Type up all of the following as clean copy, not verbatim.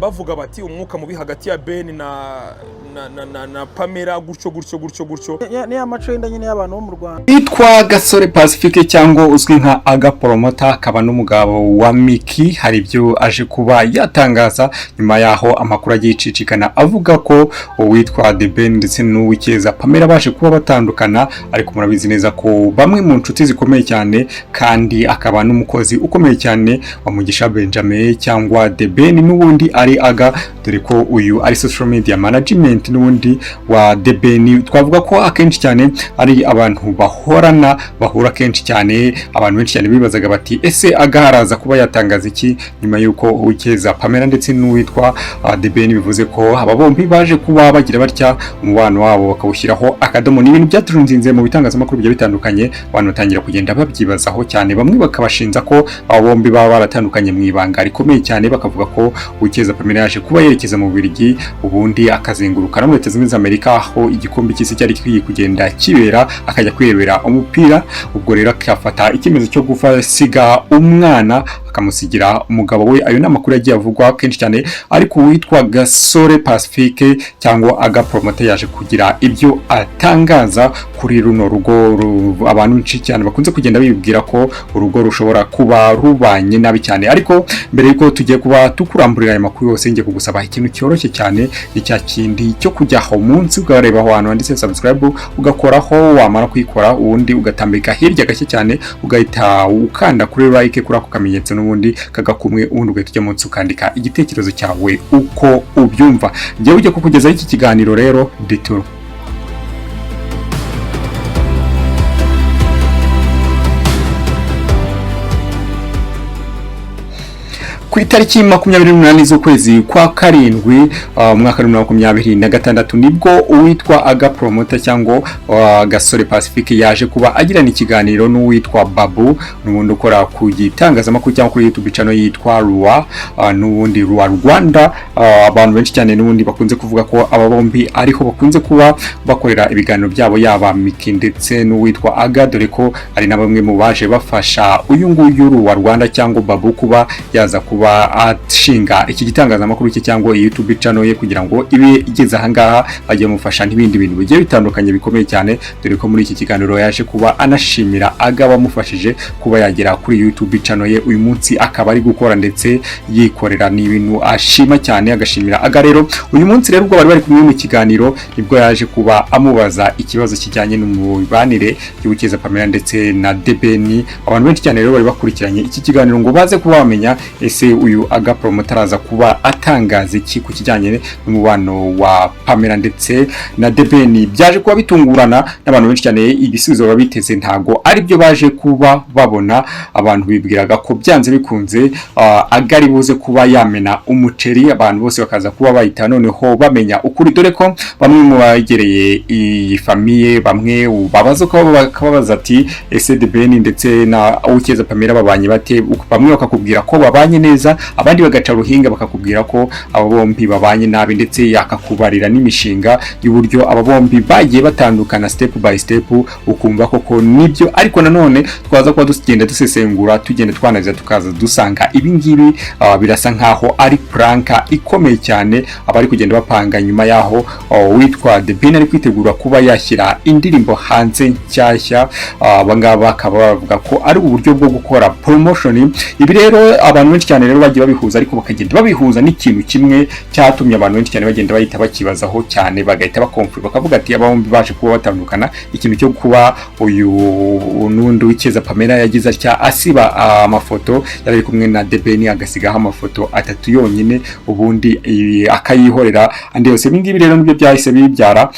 Bavuga bati umwuka mubi hagati ya Ben na Pamela, gutyo gutyo gutyo gutyo. Ni ya maco y'inda nyine y'abantu bo mu Rwanda. Witwa Gasore Pacifique cyangwa uzwi nka Aga Promota, akaba n'umugabo wa Miki, hari ibyo aje kuba yatangaza nyuma yaho amakuru agiye icicikana avuga ko uwitwa The Ben ndetse n'Uwikeza Pamela baje kuba batandukana. Ariko murabizi neza ko bamwe mu nshuti zikomeye cyane kandi akaba n'umukozi ukomeye cyane wa Mugisha Benjamin cyangwa The Ben n'ubundi ari Aga, dore ko uyu ari social media management n'ubundi wa The Ben. Twavuga ko akenshi cyane ari abantu bahorana, bahura kenshi cyane. Abantu benshi cyane bibazaga bati: "Ese Aga haraza kuba yatangaza iki nyuma y'uko Uwikeza Pamela ndetse n'uwitwa The Ben bivuze ko aba bombi baje kuba bagira batya umubano wabo bakawushyiraho akadomo?" Ni ibintu byaturunzinze mu bitangazamakuru bigiye bitandukanye, abantu batangira kugenda babyibazaho cyane, bamwe bakabashinza ko aba bombi baba baratandukanye mu ibanga rikomeye cyane, bakavuga ko Uwikeza Pamela yaje kuba yerekeza mu Bubiligi, ubundi akazenguruka no muri Leta Zunze Ubumwe za Amerika aho igikombe cy'isi cyari gikwiye kugenda kibera, akajya kwirebera umupira. Ubwo rero akafata icyemezo cyo gusiga umwana, akamusigira umugabo we. Ayo ni amakuru yagiye avugwa kenshi cyane, ariko uwitwa Gasore Pacifique cyangwa Aga Promoter yaje kugira ibyo atangaza kuri runo rugo abantu benshi cyane bakunze kugenda bibwira ko urugo rushobora kuba rubanye nabi cyane. Ariko mbere yuko tugiye kuba tukuramburira aya makuru yose, ngiye kugusaba ikintu cyoroshye cyane, ni cya kindi cyo kujya aho munsi ukareba aho hantu handitse subscribe, ugakoraho. Wamara kuyikora, ubundi ugatambika hirya gake cyane, ugahita ukanda kuri like, kuri ako kamenyetso n'ubundi kagakumwe, ubundi ugahita ujya munsi ukandika igitekerezo cyawe uko ubyumva. Njyewe ujya kukugezaho iki kiganiro rero ndituro. Ku itariki 28 z'ukwezi kwa karindwi, umwaka wa 2026, nibwo uwitwa Aga Promota cyangwa Gasore Pacifique yaje kuba agirana ikiganiro n'uwitwa Babu, n'ubundi ukora ku gitangazamakuru cyangwa kuri YouTube channel yitwa Rwa, n'ubundi Rwa Rwanda. Abantu benshi cyane n'ubundi bakunze kuvuga ko aba bombi ariho bakunze kuba bakorera ibiganiro byabo, yaba Miki ndetse n'uwitwa Aga, dore ko ari na bamwe mu baje bafasha uyu nguyu Rwa Rwanda cyangwa Babu kuba yaza kuba ashinga iki gitangazamakuru cye cyangwa YouTube channel ye kugira ngo ibe igeze ahangaha, bajye bamufasha n'ibindi bintu bigiye bitandukanye bikomeye cyane, dore ko muri iki kiganiro yaje kuba anashimira Aga wamufashije kuba yagera kuri YouTube channel ye uyu munsi akaba ari gukora ndetse yikorera. Ni ibintu ashima cyane, agashimira Aga. Rero uyu munsi rero ubwo bari bari kumwe mu kiganiro, nibwo yaje kuba amubaza ikibazo kijyanye n'umubanire y'Uwikeza Pamela ndetse na The Ben. Abantu benshi cyane rero bari bakurikiranye iki kiganiro ngo baze kuba bamenya: ese uyu Aga Promoter araza kuba atangaza iki ku kijyanye n'umubano wa Pamela ndetse na The Ben? Byaje kuba bitungurana n'abantu benshi cyane, ibisubizo baba biteze ntago aribyo baje kuba babona. Abantu bibwiraga ko byanze bikunze Aga ari buze kuba yamena umuceri, abantu bose bakaza kuba bahita noneho bamenya ukuri, dore ko bamwe mu begereye iyi famille bamwe babaza ko bakababaza ati: "Ese The Ben ndetse na Uwikeza Pamela babanye bate?" Bamwe bakakubwira ko babanye neza, abandi bagaca ruhinga bakakubwira ko aba bombi babanye nabi, ndetse yakakubarira n'imishinga y'uburyo aba bombi bagiye batandukana step by step, ukumva koko nibyo. Ariko nanone twaza kuba tugenda dusesengura, tugenda twanariza, tukaza dusanga ibi ngibi birasa nkaho ari prank ikomeye cyane abari kugenda bapanga nyuma yaho witwa The Ben ari kwitegura kuba yashyira indirimbo hanze nshyashya. Aba ngaba bakaba bavuga ko ari uburyo bwo gukora promotion. Ibi rero abantu benshi cyane rero bagiye babihuza, ariko bakagenda babihuza n'ikintu kimwe cyatumye abantu benshi cyane bagenda bahita bakibazaho cyane, bagahita bakomfura bakavuga ati aba bombi baje kuba batandukana. Ikintu cyo kuba uyu n'undi Uwikeza Pamela yagize atya asiba amafoto yari ari kumwe na The Ben, agasigaho amafoto atatu yonyine, ubundi akayihorera andi yose. Ibi ngibi rero nibyo byahise bibyara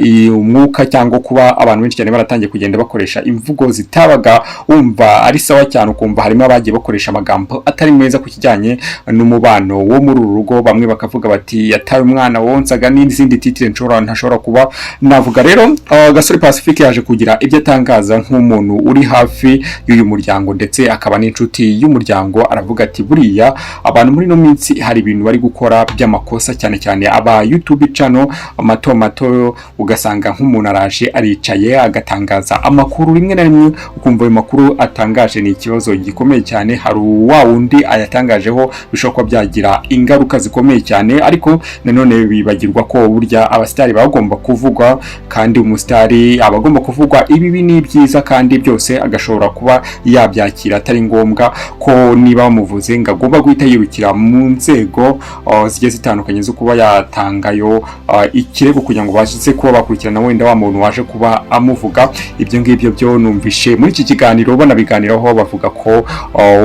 iyi umwuka cyangwa kuba abantu benshi cyane baratangiye kugenda bakoresha imvugo zitabaga wumva ari sawa cyane, ukumva harimo abagiye bakoresha amagambo atari meza ku kijyanye n'umubano wo muri uru rugo. Bamwe bakavuga bati yataye umwana wonsaga, n'izindi titre nshobora ntashobora kuba navuga. Rero Gasore Pacifique yaje kugira ibyo atangaza nk'umuntu uri hafi y'uyu muryango ndetse akaba n'inshuti y'umuryango. Aravuga ati buriya abantu muri ino minsi hari ibintu bari gukora by'amakosa, cyane cyane aba YouTube channel mato mato, ugasanga nk'umuntu araje aricaye agatangaza amakuru, rimwe na rimwe ukumva ayo makuru atangaje ni ikibazo gikomeye cyane. Hari wa wundi ayatangarije babitangajeho bishobora kuba byagira ingaruka zikomeye cyane. Ariko nanone bibagirwa ko burya abasitari bagomba kuvugwa, kandi umusitari aba agomba kuvugwa ibibi n'ibyiza, kandi byose agashobora kuba yabyakira, atari ngombwa ko niba bamuvuze ngo agomba guhita yirukira mu nzego zigiye zitandukanye zo kuba yatangayo ikirego kugira ngo baze kuba bakurikirana wenda wa muntu waje kuba amuvuga. Ibyo ngibyo byo numvishe muri iki kiganiro banabiganiraho, bavuga ko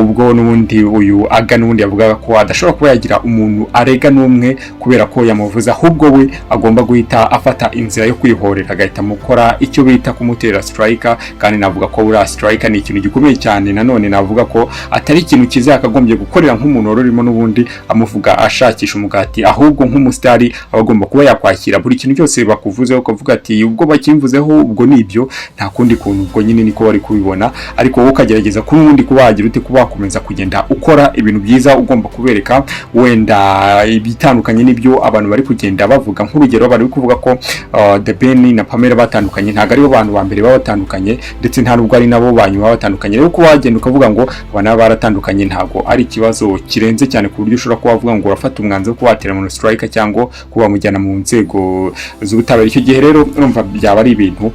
ubwo n'ubundi uyu Aga n'ubundi yavugaga ko adashobora kuba yagira umuntu arega n'umwe kubera ko yamuvuze, ahubwo we agomba guhita afata inzira yo kwihorera, agahita amukora icyo bita kumutera strike. Kandi navuga ko buriya strike ni ikintu gikomeye cyane. Nanone navuga ko atari ikintu cyiza yakagombye gukorera nk'umuntu wari urimo n'ubundi amuvuga ashakisha umugati, ahubwo nk'umusitari aba agomba kuba yakwakira buri kintu cyose bakuvuzeho, ukavuga ati: "Ubwo bakimvuzeho, ubwo ni ibyo, nta kundi kuntu, ubwo nyine niko bari kubibona." Ariko wowe ukagerageza kuri ubundi kuba wagira ute, kuba wakomeza kugenda ukora ibintu byiza, ugomba kubereka wenda ibitandukanye n'ibyo abantu bari kugenda bavuga. Nk'urugero, bari kuvuga ko The Ben na Pamela batandukanye. Ntabwo aribo bantu ba mbere baba batandukanye, ndetse nta nubwo ari nabo ba nyuma batandukanye. Rero kuba wagenda ukavuga ngo aba nabo baratandukanye ntabwo ari ikibazo kirenze cyane ku buryo ushobora kuba wavuga ngo urafata umwanzuro wo kuba watera umuntu strike cyangwa kuba wamujyana mu nzego z'ubutabera. Icyo gihe rero urumva byaba ari ibintu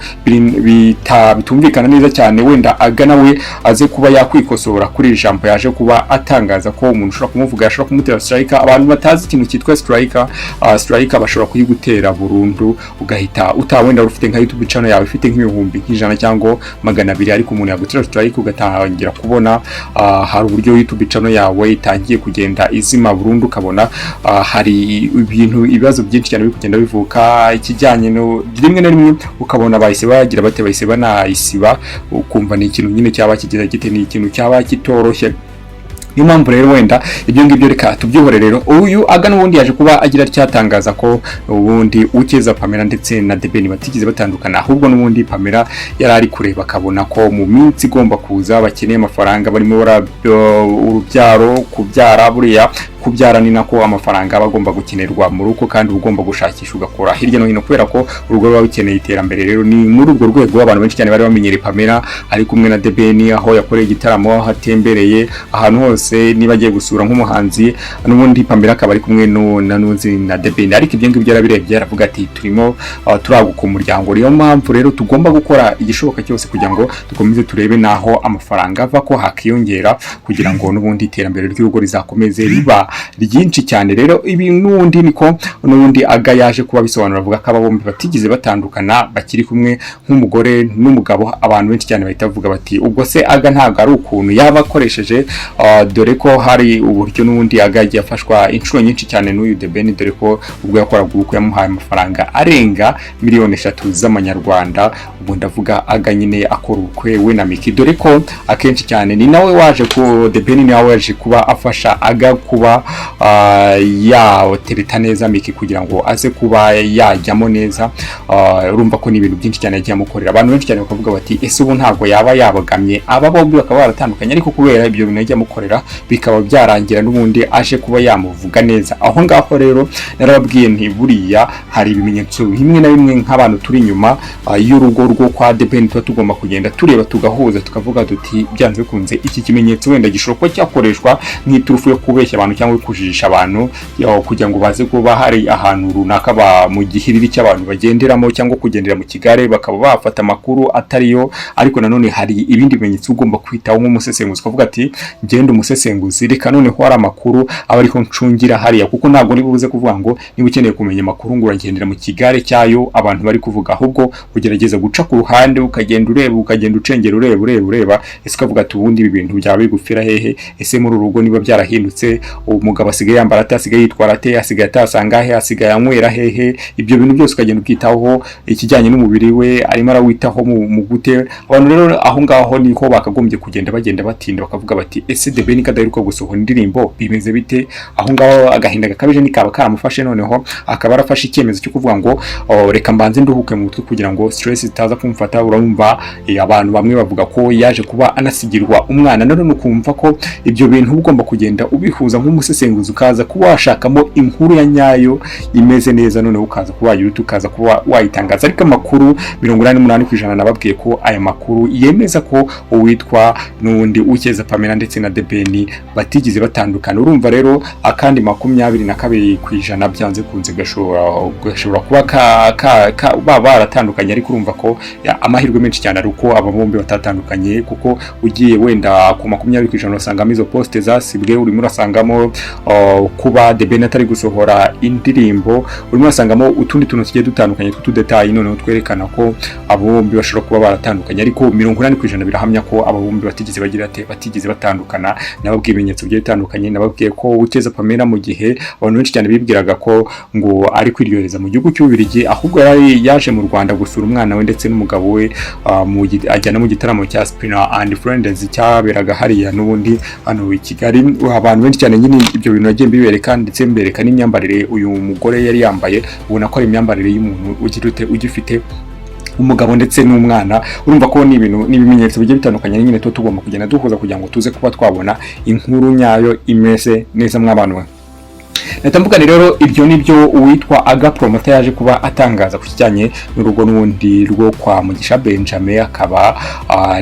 bitumvikana neza cyane. Wenda Aga nawe aze kuba yakwikosora kuri iri jambo yaje kuba atangaza ko umuntu ushobora kumuvuga yashobora kumutera strike. Abantu batazi ikintu cyitwa strike, strike bashobora kuyigutera burundu, ugahita utaba wenda ufite nka YouTube channel yawe ifite nk'100,000 cyangwa 200, ariko umuntu yagutera strike ugatangira kubona hari uburyo YouTube channel yawe itangiye kugenda izima burundu, ukabona hari ibintu, ibibazo byinshi cyane biri kugenda bivuka, ikijyanye no rimwe na rimwe ukabona bahise bagira bate, bahise banayisiba, ukumva ni ikintu nyine cyaba kigira gite, ni ikintu cyaba kitoroshye. Niyo mpamvu rero wenda ibyo ngibyo reka tubyihore. Rero uyu Aga n'ubundi yaje kuba agira cyatangaza ko ubundi Uwicyeza Pamela ndetse na The Ben batigeze batandukana, ahubwo n'ubundi Pamela yari ari kureba akabona ko mu minsi igomba kuza bakeneye amafaranga, barimo urubyaro, kubyara. Buriya kubyara ni nako amafaranga aba agomba gukenerwa mu rugo, kandi uba ugomba gushakisha ugakora hirya no hino kubera ko urugo ruba rukeneye iterambere. Rero ni muri urwo rwego abantu benshi cyane bari bamenyereye Pamela ari kumwe na The Ben, aho yakoreye igitaramo, aho atembereye ahantu hose, niba agiye gusura nk'umuhanzi, n'ubundi Pamela akaba ari kumwe na Nunzi na The Ben. Ariko ibyo ngibyo yarabirebye, aravuga ati: "Turimo turaguka umuryango, niyo mpamvu rero tugomba gukora igishoboka cyose kugira ngo dukomeze turebe naho amafaranga ava ko hakiyongera, kugira ngo n'ubundi iterambere ry'urugo rizakomeze riba ryinshi cyane." Rero ibi n'ubundi niko n'ubundi Aga yaje kuba bisobanura, avuga ko aba bombi batigeze batandukana, bakiri kumwe nk'umugore n'umugabo. Abantu benshi cyane bahita bavuga bati: "Ubwo se Aga ntabwo ari ukuntu yaba akoresheje?" Dore ko hari uburyo n'ubundi Aga yagiye afashwa inshuro nyinshi cyane n'uyu The Ben, dore ko ubwo yakoraga ubukwe yamuhaye amafaranga arenga miliyoni 3 z'amanyarwanda. Ubwo ndavuga Aga nyine akora ubukwe we na Miki, dore ko akenshi cyane ni nawe waje ku The Ben ni nawe waje kuba afasha Aga kuba yatereta neza Miki kugira ngo aze kuba yajyamo neza. Urumva ko ni ibintu byinshi cyane yagiye amukorera. Abantu benshi cyane bakavuga bati: "Ese ubu ntabwo yaba yabogamye, aba bombi bakaba baratandukanye, ariko kubera ibyo bintu yagiye amukorera bikaba byarangira n'ubundi aje kuba yamuvuga neza?" Aho ngaho rero narababwiye nti buriya hari ibimenyetso bimwe na bimwe nk'abantu turi inyuma y'urugo rwo kwa The Ben tuba tugomba kugenda tureba, tugahuza, tukavuga duti: "Byanze bikunze iki kimenyetso wenda gishobora kuba cyakoreshwa nk'iturufu yo kubeshya abantu cyangwa kujijisha abantu, kugira ngo baze kuba hari ahantu runaka mu gihiriri cy'abantu bagenderamo cyangwa kugendera mu kigare, bakaba bafata amakuru atariyo." Ariko nanone hari ibindi bimenyetso ugomba kwitaho nk'umusesenguzi, ukavuga ati: "Ngende umusesenguzi, reka noneho hari amakuru aba ariho ncungira hariya," kuko ntabwo niba ubuze kuvuga ngo niba ukeneye kumenya amakuru ngo uragendera mu kigare cyayo abantu bari kuvuga, ahubwo ugerageza guca ku ruhande, ukagenda ureba, ukagenda ucengera, ureba, ureba, ureba, ese ukavuga ati: "Ubundi ibi bintu byaba bigufira hehe? Ese muri uru rugo niba byarahindutse, umugabo asigaye yambara ate, asigaye yitwara ate, asigaye atasanga he, asigaye anywera hehe?" Ibyo bintu byose ukagenda ukitaho, ikijyanye n'umubiri we arimo arawitaho mu gute. Abantu rero aho ngaho niho bakagombye kugenda bagenda batinda, bakavuga bati: "Ese The Ben kadaheruka gusohora indirimbo bimeze bite?" Aho ngaho agahinda gakabije nikaba karamufashe, noneho akaba arafashe icyemezo cyo kuvuga ngo: "Oh, reka mbanze nduhuke mu mutwe kugira ngo stress zitaza kumfata." Urumva abantu bamwe bavuga ko yaje kuba anasigirwa umwana. None ukumva ko ibyo bintu ugomba kugenda ubihuza nk'umusesenguzi. ubusesenguzi, ukaza kuba washakamo inkuru ya nyayo imeze neza, noneho ukaza kuba wagira ute, ukaza kuba wayitangaza. Ariko amakuru 88% nababwiye ko aya makuru yemeza ko uwitwa n'ubundi Uwicyeza Pamela ndetse na The Ben batigeze batandukana. Urumva rero akandi 22% byanze kunze gashobora kuba baba baratandukanye, ariko urumva ko amahirwe menshi cyane ari uko aba bombi batatandukanye, kuko ugiye wenda ku 20% urasangamo izo post zasibwe, urimo urasangamo kuba The Ben atari gusohora indirimbo, urimo urasangamo utundi tuntu tugiye dutandukanye tw'utudetayi noneho twerekana ko abo bombi bashobora kuba baratandukanye. Ariko 80% birahamya ko aba bombi batigeze bagira ate, batigeze batandukana. Nababwiye ibimenyetso bigiye bitandukanye. Nababwiye ko Uwicyeza Pamela, mu gihe abantu benshi cyane bibwiraga ko ngo ari kwiryohereza mu gihugu cy'Ububiligi, ahubwo yari yaje mu Rwanda gusura umwana we ndetse n'umugabo we, ajyana mu gitaramo cya Spina and Friends cyaberaga hariya n'ubundi hano i Kigali. Abantu benshi cyane nyine ibyo bintu nagiye mbibereka, ndetse mbereka n'imyambarire uyu mugore yari yambaye, ubona ko ari imyambarire y'umuntu ugira ute, ugifite umugabo ndetse n'umwana. Urumva ko ni ibintu, ni ibimenyetso bigiye bitandukanye nyine tuba tugomba kugenda duhuza kugira ngo tuze kuba twabona inkuru nyayo imeze neza. Mw'abantu mwe, Leta mvuga rero, ibyo nibyo uwitwa Aga Promoter yaje kuba atangaza ku kijyanye n'urugo n'ubundi rwo kwa Mugisha Benjamin, akaba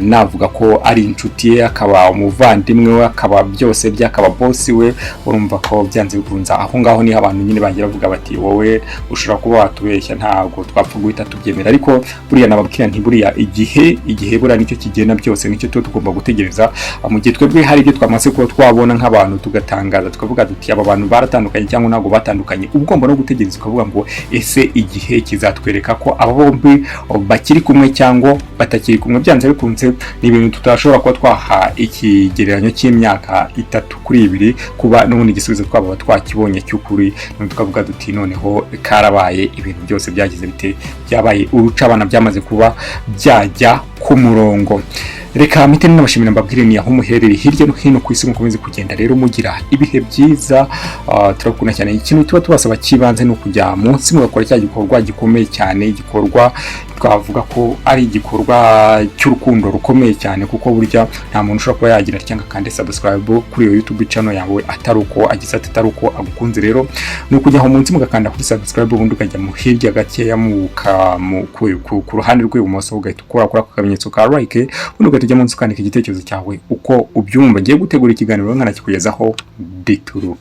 navuga ko ari inshuti ye, akaba umuvandimwe we, akaba byose bye, akaba boss we. Urumva ko byanze bikunze aho ngaho niho abantu nyine bagira bavuga bati: "Wowe ushobora kuba watubeshya, ntabwo twapfa guhita tubyemera." Ariko buriya nababwira nti buriya igihe buriya nicyo kigena byose, nicyo tuba tugomba gutegereza. Mu gihe twebwe hari ibyo twamaze kuba twabona nk'abantu, tugatangaza tukavuga duti: "Aba bantu baratandukanye cyangwa ntabwo batandukanye," uba ugomba no gutegereza ukavuga ngo: "Ese igihe kizatwereka ko aba bombi bakiri kumwe cyangwa batakiri kumwe?" Byanze bikunze ni ibintu tutashobora kuba twaha ikigereranyo cy'imyaka 3 kuri 2 kuba n'ubundi igisubizo twaba twakibonye cy'ukuri, none tukavuga duti: "Noneho karabaye, ibintu byose byagize bite, byabaye urucabana, byamaze kuba byajya ku murongo." Reka mpite n'abashimira, mbabwire ni aho muherereye hirya no hino ku isi, mukomeze kugenda rero mugira ibihe byiza. Turakunda cyane. Ikintu tuba tubasaba cy'ibanze ni ukujya munsi mugakora cya gikorwa gikomeye cyane, igikorwa twavuga ko ari igikorwa cy'urukundo rukomeye cyane, kuko burya nta muntu ushobora kuba yagira cyangwa kandi subscribe kuri iyo YouTube channel yawe atari uko agize ati, atari uko agukunze. Rero ni ukujya aho munsi mugakanda kuri subscribe, ubundi ukajya mu hirya gakeya ku ruhande rw'ibumoso, ugahita ukora kuri ako kamenyetso ka like, ubundi ugahita ujya munsi ukandika igitekerezo cyawe uko ubyumva. Ngiye gutegura ikiganiro nkanakikugezaho dituru.